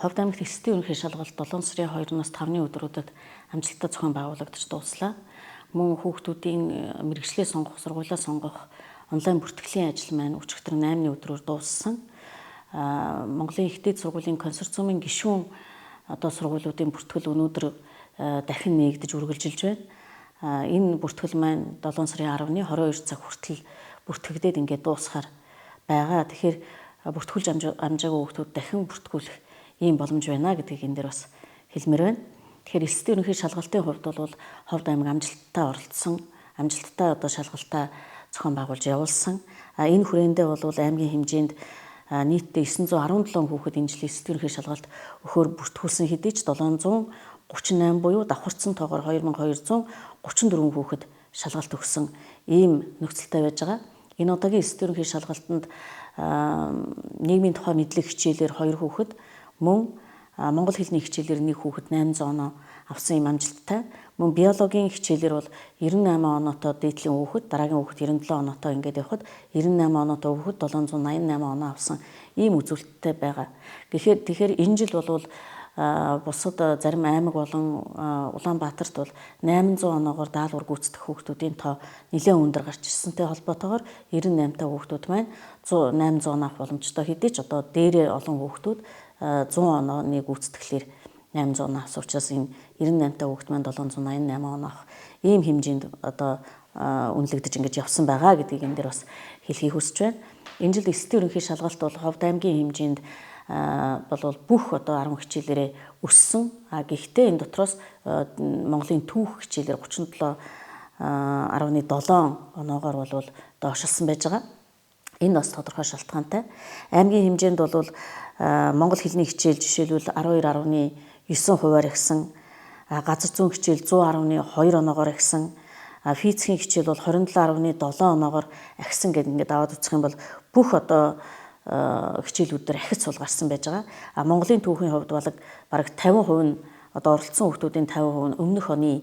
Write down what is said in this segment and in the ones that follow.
Ховд аймагт элсэлтийн ерөнхий шалгалт 7 сарын 2-наас 5-ны өдрүүдэд амжилттай зохион байгуулагдаж дууслаа. Мөн хүүхдүүдийн мэргэжлээ сонгох, сургуулиа сонгох онлайн бүртгэлийн ажил маань өчигдөр 8-ны өдрөөр дууссан. Монголын их дээд сургуулийн консорциумын гишүүн одоо сургуулиудын бүртгэл өнөөдөр дахин нээгдэж үргэлжилж байна. Энэ бүртгэл маань 7 сарын 10-ны 22 цаг хүртэл бүртгэгдээд ингээд дуусахаар байгаа. Тэгэхээр бүртгүүлж амжаагүй хүүхдүүд дахин бүртгүүлэх ийм боломж байна гэдгийг энэ дээр бас хэлмээр байна. Тэгэхээр элсэлтийн ерөнхий шалгалтын хувьд бол Ховд аймаг амжилттай оролцсон, амжилттай одоо шалгалтаа зохион байгуулж явуулсан. А энэ хүрээндээ бол аймгийн хэмжээнд нийтдээ 917 хүүхэд энэ жилийн элсэлтийн ерөнхий шалгалт өгөхөөр бүртгүүлсэн хэдий ч 738 буюу давхарцсан тоогоор 2234 хүүхэд шалгалт өгсөн ийм нөхцөлтэй байж байгаа. Энэ удаагийн элсэлтийн ерөнхий шалгалтанд нийгмийн тухай мэдлэг хичээлээр 2 хүүхэд, мөн монгол хэлний хичээлээр 1 хүүхэд 800 оноо авсан юм амжилттай. Мөн биологийн хичээлээр бол 98 оноотой дээдлийн хүүхэд, дараагийн хүүхэд 97 оноотой ингээд явхад 98 оноотой хүүхэд 788 оноо авсан ийм үзүүлэлттэй байгаа. Тэгэхээр энэ жил бол бусад зарим аймаг болон Улаанбаатарт бол 800 оноогоор даалгавар гүйцэтгэх хүүхдүүдийн тоо нэлээд өндөр гарч ирсэнтэй холбоотойгоор 98 та хүүхдүүд маань 800 оноо авах боломжтой хэдий ч одоо дээрээ олон хүүхдүүд 100 онооны гүйцэтгэлээр 800 оноо авсан учраас энэ 98 та хүүхд маань 788 оноо авах ийм хэмжээнд одоо үнэлэгдэж ингэж явсан байгаа гэдгийг энэ дээр бас хэлхийг хүсэж байна. Энэ жил элсэлтийн ерөнхий шалгалт бол Ховд аймгийн хэмжээнд болвол бүх одоо 10 хичээлээрээ өссөн. А гэхдээ энэ дотроос Монголын түүх хичээлээр 37.7 оноогоор бол доошилсан байж байгаа. Энэ бас тодорхой шалтгаантай. Аймгийн хэмжээнд бол монгол хэлний хичээл жишээлбэл 12.9 хувиар ихсэн, газар зүйн хичээл 100.2 оноогоор ихсэн, физикийн хичээл бол 27.7 оноогоор ахисан гэдэг ингээд аваад үзэх юм бол бүх одоо хичээлүүд дээр ахиц сул гарсан байж байгаа. А Монголын түүхийн хувьд бол бараг 50% нь одоо оролцсон хүүхдүүдийн 50% нь өмнөх оны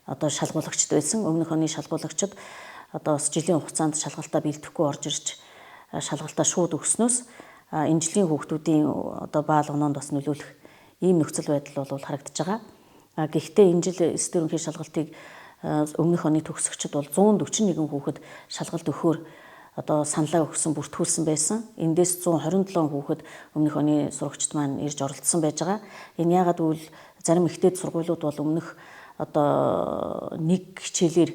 одоо шалгуулагчд байсан. Өмнөх оны шалгуулагчид одоо бас жилийн хугацаанд шалгалтаа бэлтгэхгүй орж ирж шалгалтаа шууд өгснөөс энэ жилийн хүүхдүүдийн одоо баал оноонд бас нөлөөлөх ийм нөхцөл байдал бол харагдаж байгаа. А гэхдээ энэ жил элсэлтийн ерөнхий шалгалтыг өмнөх оны төгсөгчд бол 141 хүүхэд шалгалт өгөхөөр одоо саналаа өгсөн, бүртгүүлсэн байсан. Эндээс 127 хүүхэд өмнөх оны сурагчид маань ирж оролцсон байж байгаа. Энэ яагаад гэвэл зарим их дээд сургуулиуд бол өмнөх одоо нэг хичээлээр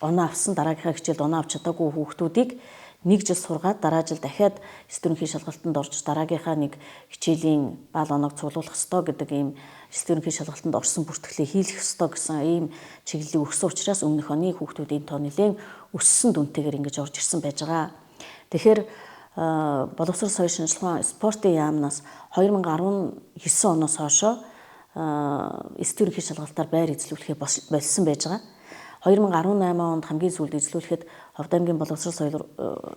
оноо авсан, дараагийнхаа хичээлд оноо авч чадаагүй хүүхдүүдийг нэг жил сургаад дараа жил дахиад элсэлтийн ерөнхий шалгалтанд орж дараагийнхаа нэг хичээлийн баал оноог цуглуулах ёстой гэдэг ийм элсэлтийн ерөнхий шалгалтанд орсон бүртгэлээ хийлгэх ёстой гэсэн ийм чиглэлийг өгсөн учраас өмнөх оны хүүхдүүдийн тоо нэлээд өссөн дүнтэйгээр ингэж орж ирсэн байж байгаа. Тэгэхээр боловсрол соёл шинжилгээ ухаан спортын яамнаас 2019 оноос хойшоо элсэлтийн ерөнхий шалгалтаар байр эзлүүлэхээ болсон байж байгаа. 2018 онд хамгийн сүүлд эзлүүлэхэд Ховд аймгийн боловсрол соёл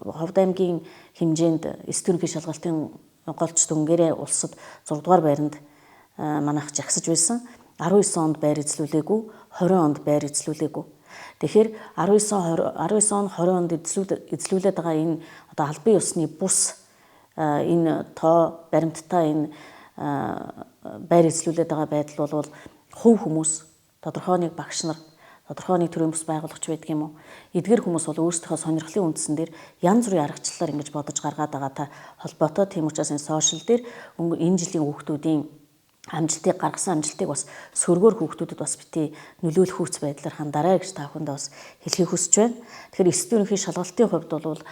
Ховд аймгийн хэмжээнд элсэлтийн ерөнхий шалгалтын голч дүнгээрээ улсад 6 дугаар байранд манайх жагсаж байсан. 19 онд байр эзлүүлээгүй, 20 онд байр эзлүүлээгүй. Тэгэхээр 19 20 19 он 20 онд эзлүүлээд байгаа энэ одоо албан ёсны бус энэ тоо баримттай энэ байр эзлүүлээд байгаа байдал бол хувь хүмүүс, тодорхой нэг багш нар, тодорхой нэг төрлийн бус байгуулагч байдаг юм уу? Эдгэр хүмүүс бол өөрсдийнхөө сонирхлын үндсэн дээр янз бүрийн аргачлалаар ингэж бодож гаргаад байгаатай холбоотой. Тийм учраас энэ сошиал дээр энэ жилийн хүүхдүүдийн амжилтыг гаргасан амжилтыг бас сөргөөр хүүхдүүдэд бас бити нөлөөлөх үүс байдлаар хандараа гэж та бүхэндээ бас хэлхийг хүсэж байна. Тэгэхээр элсэлтийн ерөнхий шалгалтын хувьд бол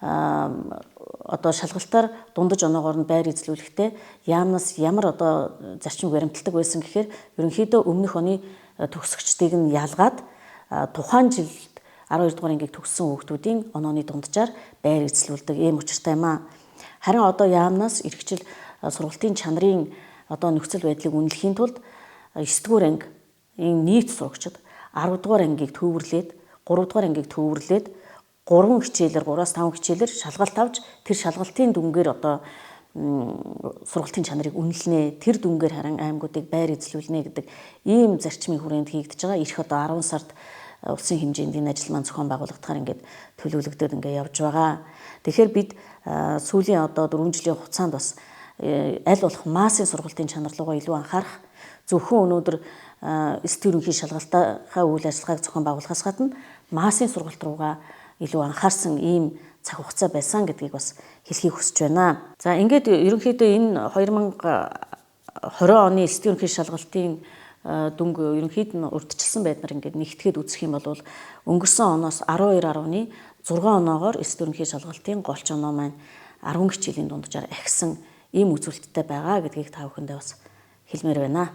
одоо шалгалтаар дундаж оноогоор нь байр эзлүүлэхдээ яамнаас ямар одоо зарчим баримталдаг байсан гэхээр ерөнхийдөө өмнөх оны төгсөгчдийг нь ялгаад тухайн жилд 12 дугаар ангийг төгссөн хүүхдүүдийн онооны дунджаар байр эзлүүлдэг ийм учиртай юм аа. Харин одоо яамнаас эрхжил сургалтын чанарын одоо нөхцөл байдлыг үнэлэхийн тулд 9 дугаар анги энэ нийт сурагчид 10 дугаар ангийг төвөрлээд 3 дугаар ангийг төвөрлээд 3 хичээлээр 3-5 хичээлээр шалгалт авч тэр шалгалтын дүнгээр одоо сургалтын чанарыг үнэлнэ. Тэр дүнгээр харин аймагуудыг байр эзлүүлнэ гэдэг ийм зарчмын хүрээнд хийгдэж байгаа. Ирэх одоо 10 сард улсын хэмжээнд энэ ажил маань зохион байгуулагдахаар ингээд төлөвлөгдөд ингээд явж байгаа. Тэгэхээр бид сүүлийн одоо 4 жилийн хугацаанд бас аль болох массын сургалтын чанар руугаа илүү анхаарах, зөвхөн өнөөдөр элсэлтийн ерөнхий шалгалтынхаа үйл ажиллагааг зохион байгуулахаас гадна массын сургалт руугаа илүү анхаарсан ийм цаг хугацаа байсан гэдгийг бас хэлэхийг хүсэж байна. За, ингээд ерөнхийдөө энэ 2020 оны элсэлтийн ерөнхий шалгалтын дүнг ерөнхийд нь урьдчилсан байдлаар ингээд нэгтгэхэд үзэх юм бол өнгөрсөн оноос 12.6 оноогоор элсэлт ерөнхий шалгалтын голч оноо маань 10 хичээлийн дунджаар ахисан ийм үзүүлэлттэй байгаа гэдгийг та бүхэндээ бас хэлмээр байна.